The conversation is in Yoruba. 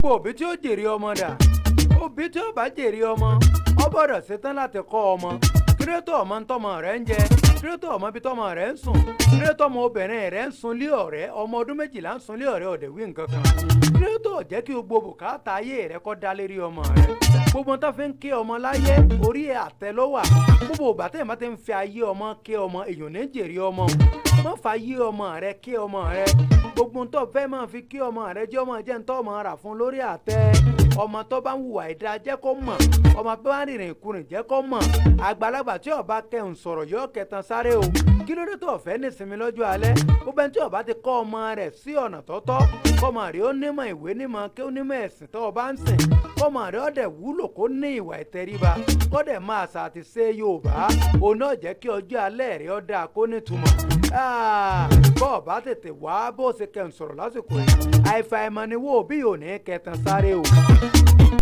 Gbogbo òbí tí ó jèrè ọmọ dà? Òbí tí ó bá jèrè ọmọ, ó gbọ́dọ̀ ṣetán láti kọ́ ọmọ. Kírétò ọmọ ń tọmọ rẹ̀ ń jẹ, kírétò ọmọ bí tọmọ rẹ̀ ń sùn, kírétò ọmọ obìnrin rẹ̀ ń sunlé ọ̀rẹ́, ọmọ ọdún 12 ń sunlé ọ̀rẹ́, ọ̀dẹ̀ wí nǹkan kan. Kírétò jẹ́ kí gbogbo bùkátà ayé rẹ̀ kó dá lérí ọmọ rẹ̀? Gbogbo tó fi ń ké ọmọ láyé, orí àtẹ ló wà. Gbogbo ìgbà tẹ́yìn bá ti ń fi ayé ọmọ ké ọmọ, èèyàn ní jèrè ọmọ. Má fa ayé ọmọ rẹ ké ọmọ rẹ. Gbogbo tó fẹ́ máa fi ké ọmọ rẹ, jẹ́ ọmọ jẹ́ ń tọ́ ọmọ rà fún lórí àtẹ. Ọmọ tó bá ń hùwà ìdá, jẹ́ kó mọ̀. Ọmọ tó bá ń rìnrìn ìkurìn, jẹ́ kó mọ̀. Àgbàlagbà tí ó bá kẹhùn sọ̀rọ̀ yóò kẹtàn sáré o. Kí ló dé tó fẹ́ nísinmi lọ́jọ́ alẹ́? Gbogbo ẹni tí ó bá ti kọ́ ọmọ rẹ̀ sí ọ̀nà tọ́tọ́, kọ́mọ rẹ̀ ó nímọ̀ ìwé, nímọ̀ kí ó nímọ̀ ẹ̀sìn tó o bá ń sìn, kọ́mọ rẹ̀ ó dẹ̀ wúlò, kó ní ìwà ìtẹríba, kó dẹ̀ máa ṣà àti ṣe Yorùbá, òun náà jẹ́ kí ọjọ́ alẹ́ rẹ̀ ó dáa, kó nítumọ̀. Bọ́ ọ bá tètè wá bó ṣe kẹhùn sọ̀rọ̀ lásìkò yìí, àìfàìmọ̀ ni wo bí ò ní kẹtàn sáré o.